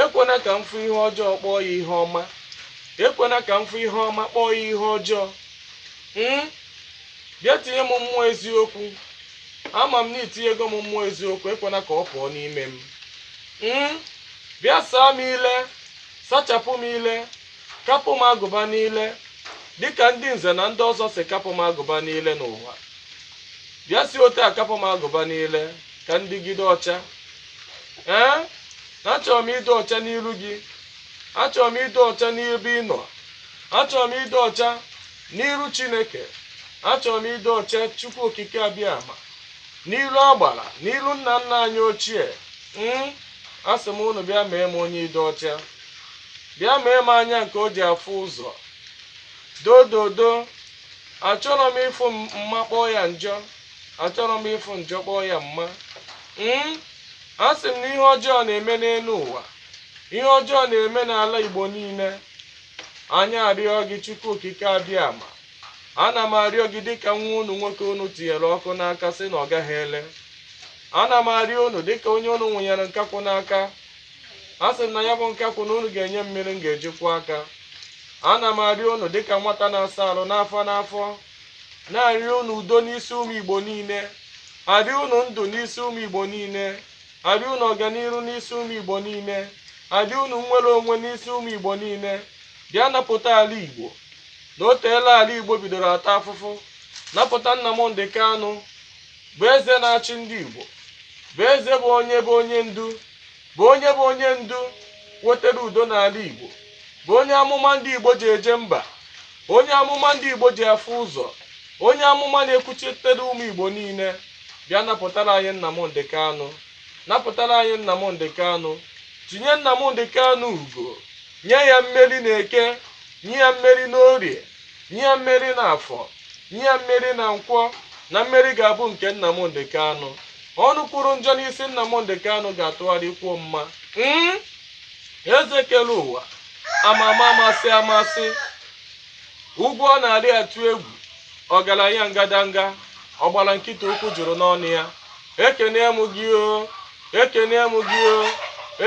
Ekwena ka m fụ ihe ọjọọ kpọọ ya ihe ọma. Ekwena ka m fụ ihe ọma kpọọ ya ihe ọjọọ. Bịa tinye m mmụọ eziokwu. Ama m na itinyego m mmụọ eziokwu, ekwena ka ọ pụọ n'ime m. Bịa saa m ile, sachapụ m ile, kapụ m agụba n'ile, dịka ndị nze na ndị ọzọ si kapụ m agụba n'ile n'ụwa. Bịa si otu a kapụ m agụba n'ile ka m dịgide ọcha. Ee, achọrọ m ịdị ọcha n'iru gị. Achọrọ m ịdị ọcha n'ebe ị nọ. Achọrọ m ịdị ọcha n'iru Chineke. Achọrọ m ịdị ọcha, Chukwu Okike Abịama, n'iru agbara, n'iru nna nna anyị ochie. Asị m unu bịa mee m onye ịdị ọcha. Bịa mee m anya nke o ji afụ ụzọ. Dododo, achọrọ m ịfụ mma kpọọ ya njọ. Achọrọ m ịfụ njọ kpọọ ya mma. Asị m na ihe ọjọọ na-eme n'elu ụwa, ihe ọjọọ na-eme n'ala Igbo niile. Anyị arịọ gị, Chukwu Okike Abịama. Ana m arịọ gị dịka nwa unu nwoke unu tinyere ọkụ n'aka sị na ọ gaghị ele. Ana m arịọ unu dịka onye unu nwụnyere nkakwụ n'aka. A sị m na ya bụ nkakwụ na unu ga-enye mmiri m ga-eji kwụọ aka. Ana m arịọ unu dịka nwata na-asa arụ n'afọ n'afọ, na-arịọ unu udo n'isi ụmụ Igbo niile, arịọ unu ndụ n'isi ụmụ Igbo niile, arịọ unu ọganiru n'isi ụmụ Igbo niile, arịọ unu nnwere onwe n'isi ụmụ Igbo niile. Bịa napụta ala Igbo, na o teela ala Igbo bidoro ata afụfụ. Napụta Nnamdị Kanụ, bụ eze na-achị ndị Igbo, bụ eze, bụ onye bụ onye ndu, bụ onye bụ onye ndu wetara udo n'ala Igbo, bụ onye amụma ndị Igbo ji eje mba, onye amụma ndị Igbo ji afụ ụzọ, onye amụma na-ekwuchitere ụmụ Igbo niile. Bịa napụtara anyị Nnamdị Kanụ. Napụtara anyị Nnamdị Kanụ. Tinye Nnamdị Kanụ ugo, nye ya mmeri na Eke, nye ya mmeri n'Orie, nye ya mmeri na Afọ, nye ya mmeri na Nkwọ, na mmeri ga-abụ nke Nnamdị Kanụ. Ọnụ kwuru njọ n'isi Nnamdị Kanụ ga-atụgharị kwuo mma. Eze kere ụwa, amama amasị amasị, ugwu ọ na-arị atụ egwu, ọgaranya ngadanga, ọgbara nkịta okwu jụrụ n'ọnụ ya. Ekene m gị o, ekene m gị o,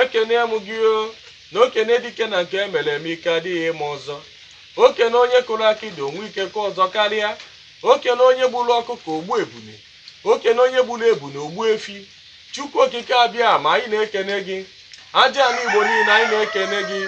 ekene m gị o. Na okene dike na nke emere eme, ike adịghị ịma ọzọ. Okene onye kụrụ akịdị, onwe ike kụọ ọzọ karịa. Okene onye gburu ọkụkọ, ogbu ebune. Okene onye gburu ebune, ogbu efi. Chukwu Okike Abịa ma, anyị na-ekene gị. Aja ala Igbo niile, anyị na-ekene gị.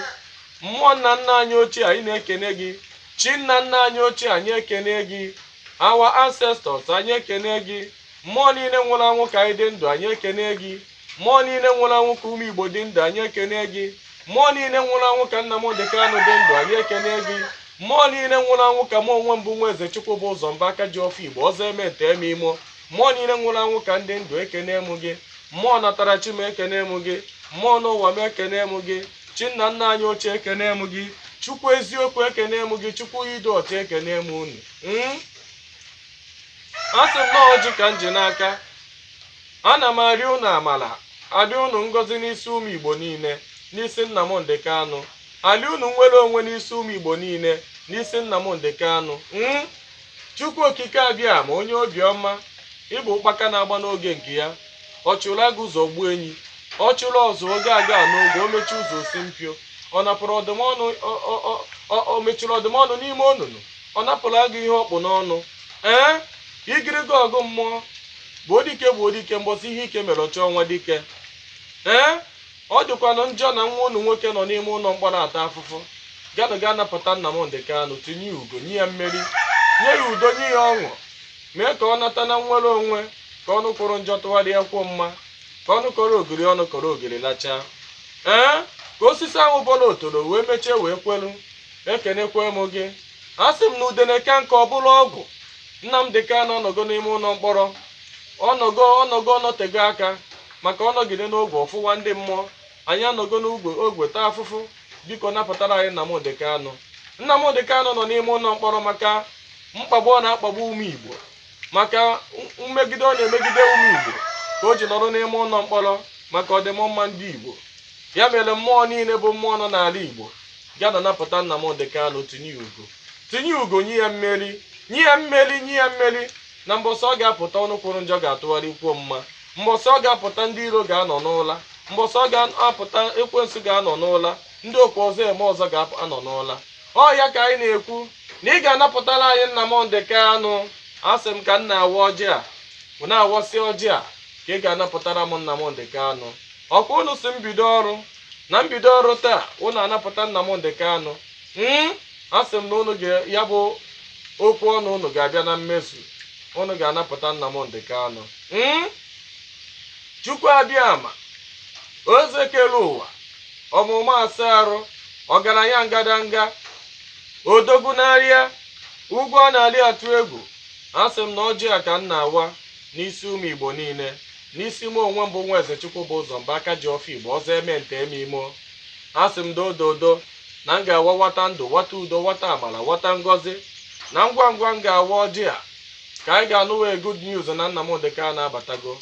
Mmụọ nna nna anyị ochie, anyị na-ekene gị. Chi nna nna anyị ochie, anyị ekene gị. Our ancestors, anyị ekene gị. Mmụọ niile nwụrụ anwụ ka anyị dị ndụ, anyị ekene gị. Mmụọ niile nwụrụ anwụ ka ụmụ Igbo dị ndụ, anyị ekene gị. Mmụọ niile nwụrụ anwụ ka Nnamdị Kanụ dị ndụ, anyị ekene gị. Mmụọ niile nwụrụ anwụ ka mụ onwe mbụ nwa eze Chukwu bụ ụzọ mba aka ji ọfọ Igbo ọzọ eme nte eme imo. Mmụọ niile nwụrụ anwụ ka ndị ndụ, ekene m gị. Mmụọ natara chi m, ekene m gị. Mmụọ n'ụwa m, ekene m gị. Chi nna nna anyị ochie, ekene m gị. Chukwu eziokwu, ekene m gị. Chukwu ido ọcha, ekene m unu. A sị m na ọjị ka m ji n'aka. Ana m arịọ unu amala, arịọ unu ngọzi n'isi ụmụ Igbo niile, n'isi Nnamdị Kanụ. Arịọ unu nwere onwe n'isi ụmụ Igbo niile, n'isi Nnamdị Kanụ. Chukwu Okike Abịa ma, onye obiọma, ịbụ ụkpaka na-agba n'oge nke ya. Ọ chụrụ agụ ụzọ gbuo enyi, ọ chụrụ ọzọ oge aga n'oge o mechi ụzọ osi mpio. Ọ napụrụ ọdụm ọnụ, o mechiri ọdụm ọnụ n'ime onunu. Ọ napụrụ agụ ihe ọkpụ n'ọnụ. Ee, igiriga ọgụ mmụọ bụ odike, bụ odike mbọsị ihe ike mere ọchọ ọnwa dike. Ee, ọ dịkwanụ njọ na nwa unu nwoke nọ n'ime ụlọ mkpọrọ ata afụfụ. Ganụ ga napụta Nnamdị Kanụ, tinye ya ugo, nye ya mmeri, nye ya udo, nye ya ọṅụ, mee ka ọ nata na nnwere onwe, ka ọnụ kwụrụ njọ tụgharịa kwuo mma, ka ọnụ kọrọ ogiri, ọnụ kọrọ ogiri lachaa. Ee, ka osisi ahụ bọrọ otoro wee mechie wee kwelu. Ekenekwe m gị. A sị m na udene ka nke ọ bụla ọgwụ. Nnamdị Kanụ ọnọgo n'ime ụlọ mkpọrọ, ọnọgo, ọnọgo, ọnọtego aka, maka ọnọgide n'ogwe ọfụwa ndị mmụọ. Anyị anọgo n'ugwe ogwe taa afụfụ. Biko napụtara anyị Nnamdị Kanụ. Nnamdị Kanụ nọ n'ime ụlọ mkpọrọ maka mkpagbu ọ na-akpagbu ụmụ Igbo, maka mmegide ọ na-emegide ụmụ Igbo ka o ji nọrọ n'ime ụlọ mkpọrọ, maka ọdịmma ndị Igbo. Ya mere, mmụọ niile bụ mmụọ nọ n'ala Igbo, ga na napụta Nnamdị Kanụ, tinye ya ugo, tinye ugo, nye ya mmeri, nye ya mmeri, nye ya mmeri. Na mbọsị ọ ga-apụta, ọnụ kwuru njọ ga-atụgharị kwuo mma. Mbọsị ọ ga-apụta, ndị iro ga-anọ n'ụla. Mbọsị ọ ga-apụta, ekwensu ga-anọ n'ụla, ndị okwu ọzọ eme ọzọ ga-anọ n'ụla. Ọ ya ka anyị na-ekwu na ị ga-anapụtara anyị Nnamdị Kanụ. Asị m ka m na-awa ọjị a, bụ na-awọsị ọjị a, ka ị ga-anapụtara m Nnamdị Kanụ. Ọkwa unu si mbido ọrụ na mbido ọrụ taa, unu anapụta Nnamdị Kanụ. Asị m na unu ya bụ okwu ọnụ unu ga-abịa na mmezu, unu ga-anapụta Nnamdị Kanụ. Chukwu abịama, oze kere ụwa, ọmụma asa arụ, ọgaranya ngadanga, odogwu n'arịa, ugwu ọ na-alị atụ egwu. Asị m na ọjị a ka m na-awa n'isi ụmụ Igbo niile, n'isi m onwe mbụ nwa eze Chukwu bụ ụzọ mba aka ji ọfọ Igbo ọzọ eme nte eme imo. Asị m dododo na m ga-awa wata ndụ, wata udo, wata amara, wata ngọzi. Na ngwa ngwa m ga-awa ọjị a ka anyị ga-anụwa good news na Nnamdị Kanụ abatago.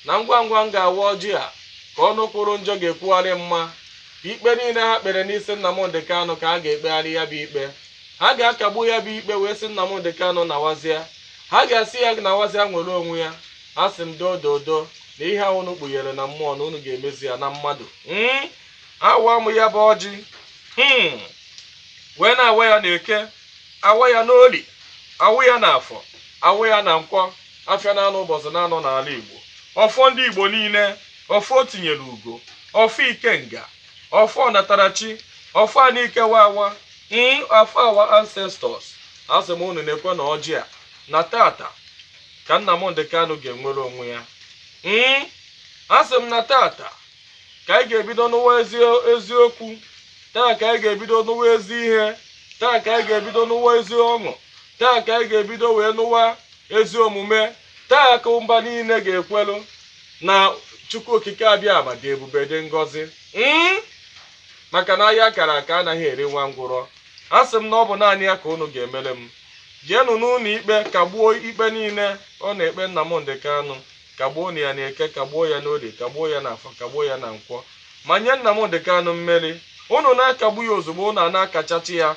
Na ngwa ngwa m ga-awa ọjị a ka ọnụ kwuru njọ ga-ekwugharị mma. Ikpe niile ha kpere n'isi Nnamdị Kanụ ka a ga-ekpegharị ya bụ ikpe. Ha ga-akagbu ya bụ ikpe wee sị Nnamdị Kanụ nawazịa. Ha ga-asị ya nawazịa, nwere onwe ya. Asị m dododo na ihe ahụ unu kpughere na mmụọ na unu ga-emezi ya na mmadụ. Awa m ya bụ ọjị, wee na-awa ya n'eke, awa ya n'oli, awụ ya n'afọ, awụ ya na nkwọ, afịa na-anọ ụbọchị na-anọ n'ala Igbo. Ọfọ ndị Igbo niile, ọfọ tinyere ugo, ọfọ ikenga, ọfọ ọnatarachi, ọfọ anike wawa, ọfọ awa ancestors. Asị m unu na-ekwe na ọjị a na tata ka Nnamdị Kanụ ga-enwere onwe ya. Asị m na tata ka anyị ga-ebido n'ụwa eziokwu, taa ka anyị ga-ebido n'ụwa ezi ihe, taa ka anyị ga-ebido n'ụwa ezi ọṅụ, taa ka anyị ga-ebido wee n'ụwa ezi omume, taa ka mba niile ga-ekwelu na Chukwu Okike Abịama dị ebube dị ngọzi. Maka na ahịa akara aka anaghị eri nwa ngwụrọ. Asị m na ọ bụ naanị ya ka unu ga-emere m. Jeenụ n'ụlọ ikpe kagbuo ikpe niile ọ na-ekpe Nnamdị Kanụ, kagbuo ya n'eke, kagbuo ya n'orie, kagbuo ya n'afọ, kagbuo ya na nkwọ, ma nye Nnamdị Kanụ mmeri. Unu na-akagbu ya ozugbo unu a na-akachachi ya.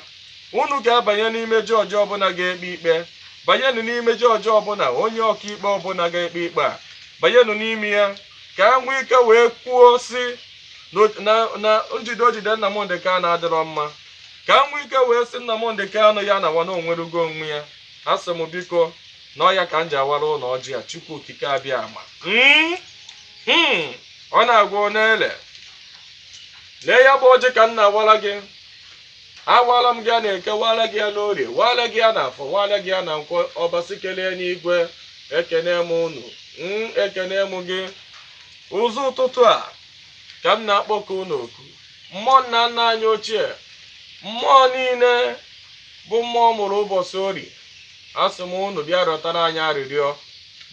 Unu ga-abanye n'ime jọọjị ọbụla ga-ekpe ikpe, banyenụ n'ime jọọjị ọbụla, onye ọkaikpe ọbụla ga-ekpe ikpe a, banyenụ n'ime ya ka a nwee ike wee kwuo sị na njide ojide Nnamdị Kanụ adịrọ mma, ka a nwee ike wee sị Nnamdị Kanụ ya na nwana onwerugo onwe ya. Asị m biko na ọ ya ka m ji awara ụlọ ọjị a. Chukwu Okike Abịama, ọ na-agwa n'ele lee ya bụ ọjị ka m na-awara gị. Awara m gị a na-eke, wara gị ya n'orie, wara gị ya n'afọ, wara gị ya na nkwọ. Ọbasi kelee n'igwe, ekene m unu, ekene m gị. Ụzọ ụtụtụ a ka m na-akpọku unu oku, mmụọ nna nna anyị ochie, mmụọ niile bụ mmụọ mụrụ ụbọchị orie. Asị m unu bịa rịọtara anyị arịrịọ,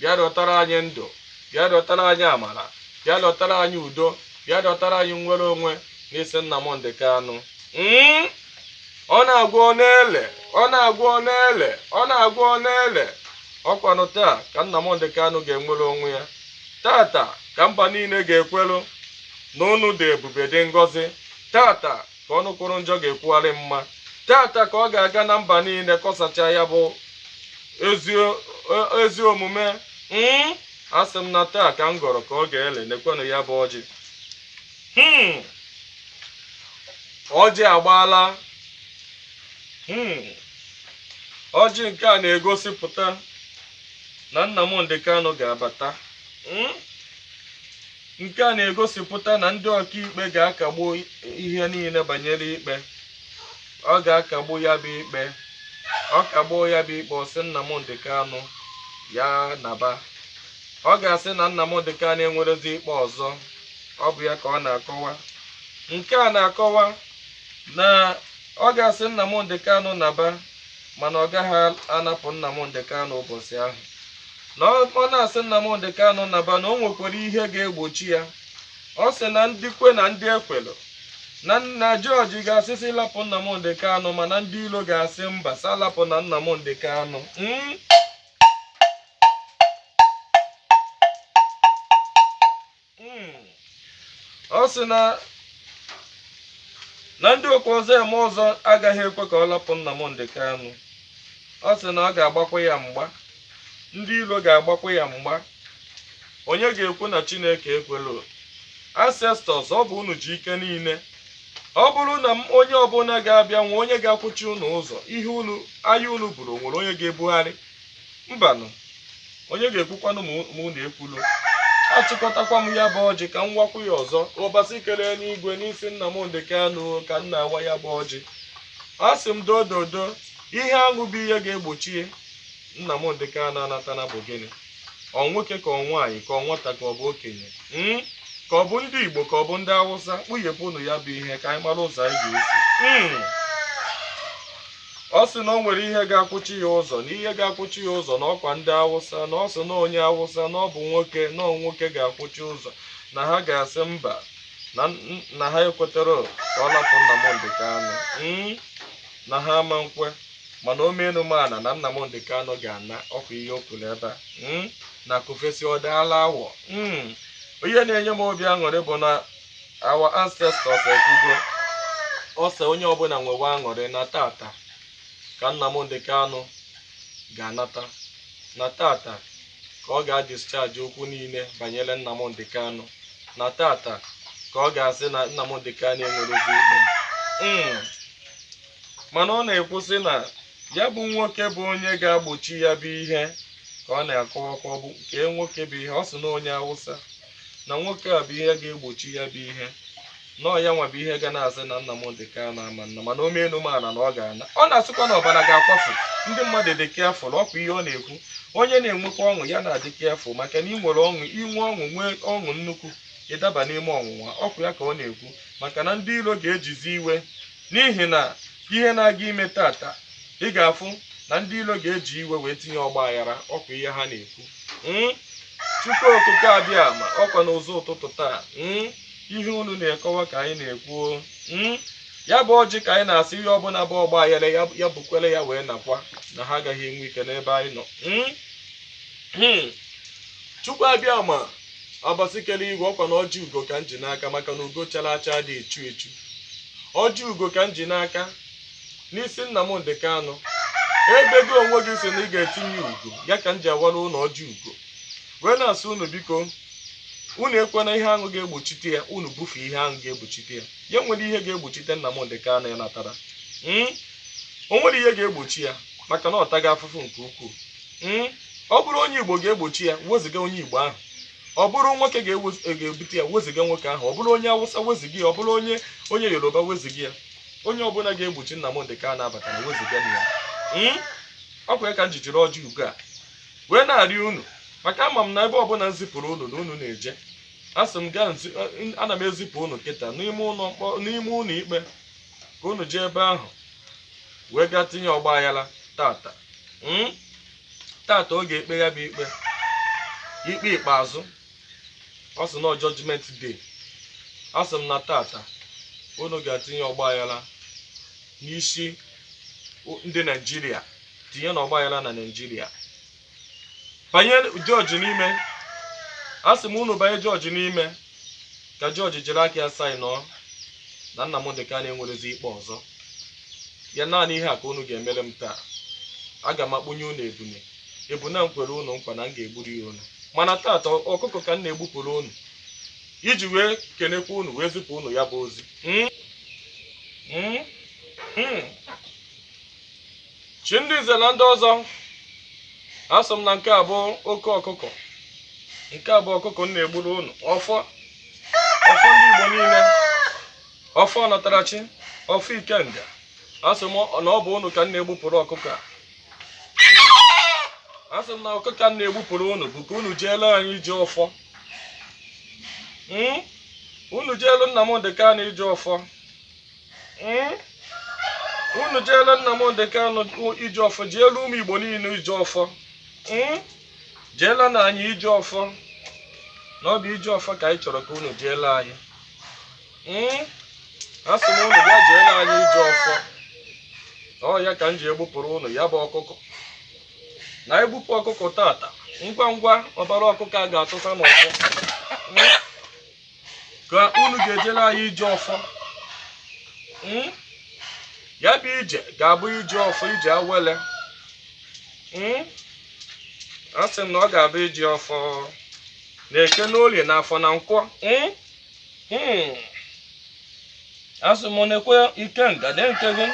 bịa rịọtara anyị ndụ, bịa rịọtara anyị amara, bịa rịọtara anyị udo, bịa rịọtara anyị nnwere onwe n'isi Nnamdị Kanụ. Ọ na-agwọ n'ele, ọ na-agwọ n'ele, ọ na-agwọ n'ele. Ọkwanụ taa ka Nnamdị Kanụ ga-enwere onwe ya. Tata ka mba niile ga-ekwelu na unu dị ebube dị ngọzi. Tata ka ọnụ kwuru njọ ga-ekwugharị mma. Tata ka ọ ga-aga na mba niile kọsacha ya bụ ezi omume. Asị m na taa ka m gọrọ ka ọ ga-ele. Nekwenụ ya bụ ọjị. Ọjị agbaala. Ọjị nke a na-egosipụta na Nnamdị Kanụ ga-abata. Nke a na-egosipụta na ndị ọkaikpe ga-akagbu ihe niile banyere ikpe. Ọ ga-akagbu ya bụ ikpe. Ọ kagbuo ya bụ ikpe, ọ sị Nnamdị Kanụ ya naba. Ọ ga-asị na Nnamdị Kanụ enwerezi ikpe ọzọ. Ọ bụ ya ka ọ na-akọwa. Nke a na-akọwa na ọ ga-asị Nnamdị Kanụ naba, mana ọ gaghị anapụ Nnamdị Kanụ ụbọchị ahụ. Na ọ na-asị Nnamdị Kanụ naba na o nwekwara ihe ga-egbochi ya. Ọ sị na ndị kwe na ndị ekwelu na nna jọọjị ga-asịsị lapụ Nnamdị Kanụ, mana ndị ilo ga-asị mba, sa lapụ na Nnamdị Kanụ. Ọ sị na ndị okwu ọzọ eme ọzọ agaghị ekwe ka ọ lapụ Nnamdị Kanụ. Ọ sị na ọ ga-agbakwa ya mgba, ndị ilo ga-agbakwa ya mgba. Onye ga-ekwu na Chineke ekwelu? Ancestors, ọ bụ unu ji ike niile. Ọ bụrụ na onye ọbụla ga-abịa nwe onye ga-akwụchi unu ụzọ, ihe unu anya unu buru nwere onye ga-ebugharị mbanụ, onye ga-ekwukwanụ ma unu ekwulu. Achịkọtakwa m ya bụ ọjị ka m wakwu ya ọzọ. Ụbasị kelee n'igwe n'isi Nnamdi Kanu ka m na-awa ya bụ ọjị. A sị m dododo, ihe aṅụ bụ ihe ga-egbochi Nnamdi Kanu anatana bụ gịnị? Ọ nwoke ka ọ nwaanyị ka ọ nwata ka ọ bụ okenye, ka ọ bụ ndị Igbo ka ọ bụ ndị Awụsa? Kpughepụnụ ya bụ ihe ka anyị mara ụzọ anyị ga-esi. Ọ sị na o nwere ihe ga-akwụchi ya ụzọ, na ihe ga-akwụchi ya ụzọ na ọkwa ndị Awụsa, na ọ sị na onye Awụsa, na ọ bụ nwoke, na ọ nwoke ga-akwụchi ụzọ, na ha ga-asị mba, na ha ekwetara ka ọ lapụ Nnamdi Kanu, na ha ama nkwe, mana o menu mana na Nnamdi Kanu ga-ana. Ọkwa ihe o kwuru ebe a na kofesi ọ daala awọ. Ihe na-enye m obi aṅụrị bụ na our ancestors ekwugo, ọ sị onye ọbụla nwewe aṅụrị na tata ka Nnamdi Kanu ga-anata, na tata ka ọ ga-adischarge okwu niile banyere Nnamdi Kanu, na tata ka ọ ga-asị na Nnamdi Kanu enwerezi ikpe. Mana ọ na-ekwusị na ya bụ nwoke bụ onye ga-agbochi ya bụ ihe ka ọ na-akọwakwa bụ nke nwoke bụ ihe. Ọ sị na onye Awụsa, na nwoke a bụ ihe ga-egbochi ya bụ ihe, na ọ ya nwa bụ ihe ga na-asị na Nnamdi Kanu ama nna, mana o menu mana na ọ ga-ana. Ọ na-asịkwa na ọbara ga-akwafu ndị mmadụ dị careful. Ọkwa ihe ọ na-ekwu, onye na-enwekwa ọṅụ ya na-adị careful, maka na ị nwere ọṅụ, inwe ọṅụ, nwee ọṅụ nnukwu, ịdaba n'ime ọnwụnwa. Ọkwa ya ka ọ na-ekwu, maka na ndị iro ga-ejizi iwe n'ihi na ihe na-aga ime tata, ị ga-afụ na ndị iro ga-eji iwe wee tinye ọgba aghara. Ọkwa ihe ha na-ekwu. Chukwu okike abịa ma ọkwa n'ụzọ ụtụtụ taa, ihe unu na-ekọwa ka anyị na-ekwu. Ya bụ ọjị ka anyị na-asị ihe ọbụla bụ ọgba aghara ya bukwere ya wee nakwa na ha agaghị enwe ike n'ebe anyị nọ. Chukwu abịa ma ọbasi kere igwe, ọkwa na ọjị ugo ka m ji n'aka, maka na ugo chara acha dị echu echu. Ọjị ugo ka m ji n'aka n'isi Nnamdi Kanu. Ebe gị onwe gị si na ị ga-etinye ugo ya ka m ji awara ụlọ ọjị ugo wee na-asị unu biko, unu ekwena ihe aṅụ ga-egbochite ya, unu bufee ihe aṅụ ga-egbochite ya. Ya nwere ihe ga-egbochite Nnamdi Kanu ya natara. O nwere ihe ga-egbochi ya, maka na ọ taghị afụfụ nke ukwuu. Ọ bụrụ onye Igbo ga-egbochi ya, weziga onye Igbo ahụ. Ọ bụrụ nwoke ga-ebute ya, weziga nwoke ahụ. Ọ bụrụ onye Awụsa, weziga ya. Ọ bụrụ onye Yoruba, weziga ya. Onye ọbụla ga-egbochi Nnamdi Kanu abatara, weziga ya. Ọ kwa ya ka m ji jiri ọjị ugo a wee na-arịọ unu, maka ama m na ebe ọbụla nzipụrụ unu na unu na-eje. Asị m gaa, ana m ezipụ unu kịta n'ime ụlọ mkpọrọ, n'ime ụlọ ikpe, ka unu jee ebe ahụ wee gaa tinye ọgba aghara tata. Tata oge ekpe ya bụ ikpe, ikpe ikpeazụ. Ọ sị na judgment day. Asị m na tata unu ga-etinye ọgba aghara n'isi ndị Naijiria, tinye na ọgba aghara na Naijiria, banye jọji n'ime. Asị m unu banye jọji n'ime ka jọji jiri aka ya signụọ na Nnamdi Kanu enwerezi ikpe ọzọ. Ya naanị ihe a ka unu ga-emere m taa. Aga m akpụnye unu ebune, ebune m kwere unu nkwa na m ga-egburu ya unu, mana tata ọkụkọ ka m na-egbupụrụ unu iji wee kenekwa unu wee zipụ unu ya bụ ozi. Chi ndị nze na ndị ọzọ, asị m na nke a bụ oke ọkụkọ, nke a bụ ọkụkọ m na-egburu unu. Ọfọ, ọfọ ndị Igbo niile, ọfọ ọnatarachi, ọfọ ikenga, asị m na ọ bụ unu ka m na-egbupụrụ ọkụkọ a. Asị m na ọkụkọ a m na-egbupụrụ unu bụ ka unu jeelu anyị ije ọfọ. Unu jeelu Nnamdi Kanu ije ọfọ. Unu jeelu Nnamdi Kanu ije ọfọ, jeelu ụmụ Igbo niile ije ọfọ. Jeela na anyị ije ọfọ, na ọ bụ ije ọfọ ka anyị chọrọ ka unu jeela anyị. Asị m unu bịa jeela anyị ije ọfọ. Ọ ya ka m ji egbupụrụ unu ya bụ ọkụkọ. Na egbupụ ọkụkọ tata, ngwa ngwa ọbara ọkụkọ a ga-atụsa n'ọfọ, ka unu ga-ejela anyị ije ọfọ. Ya bụ ije ga-abụ ije ọfọ, ije awele. Asị m na ọ ga-abụ ije ọfọ na eke na olie na afọ na nkwọ. Asị m na-ekwe ikenga dị nke gị,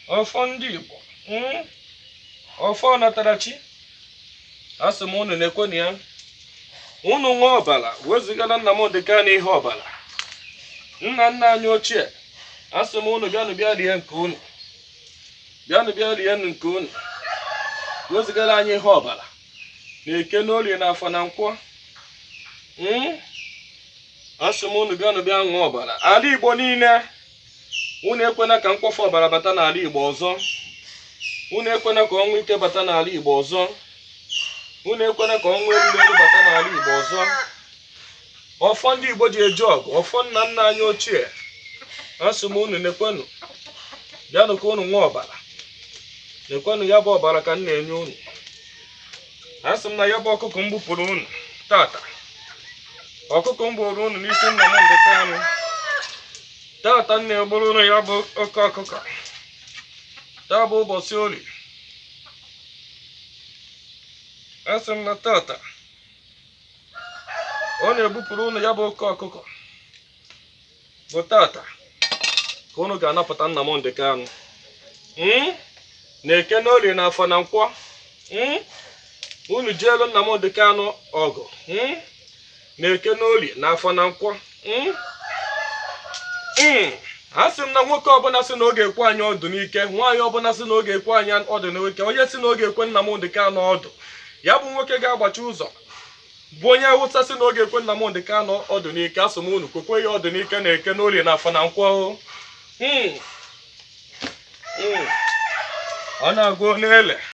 ọfọ ndị Igbo, ọfọ natara chi. Asị m unu na-ekwe na ya, unu ṅụọ ọbara, wezugara Nnamdị Kanụ ihe ọbara nna nna anyị ochie. Asị m unu bịanụ bịa rie nke unu, bịanụ bịa rie nke unu, wezugara anyị ihe ọbara na Eke na Orie na Afọ na Nkwọ. Asị m unu bịanụ bịa ṅụọ ọbara. Ala Igbo niile, unu ekwena ka mkpofu ọbara bata n'ala Igbo ọzọ. Unu ekwena ka ọnwụ ike bata n'ala Igbo ọzọ. Unu ekwena ka ọnwụ eruru eru bata n'ala Igbo ọzọ. Ọfọ ndị Igbo ji eje ọgụ, ọfọ nna nna anyị ochie, asị m unu nekwenụ, bịanụ ka unu ṅụọ ọbara. Nekwenụ ya bụ ọbara ka m na-enye unu. Asị m na ya bụ ọkụkọ m gbupụrụ unu tata, ọkụkọ m gburu unu n'isi Nnamdị Kanụ tata, m na-egburu unu ya bụ oke ọkụkọ. Taa bụ ụbọchị Orie. Asị m na tata ọ na-egbupụrụ unu ya bụ oke ọkụkọ bụ tata ka unu ga-anapụta Nnamdị Kanụ na Eke na Orie na Afọ na Nkwọ. Unu jeelu Nnamdị Kanụ ọgụ na Eke na Orie na Afọ na Nkwọ. A sị m na nwoke ọbụla sị na ọ ga-ekwe anyị ọdụ n'ike, nwaanyị ọbụla sị na ọ ga-ekwe anyị ọdụ n'ike, onye sị na ọ ga-ekwe Nnamdị Kanụ ọdụ, ya bụ nwoke ga-agbachi ụzọ bụ onye Awụsa sị na ọ ga-ekwe Nnamdị Kanụ ọdụ n'ike, asị m unu kwekwe ya ọdụ n'ike na Eke na Orie na Afọ na Nkwọ. Ọ na-agụ n'ele.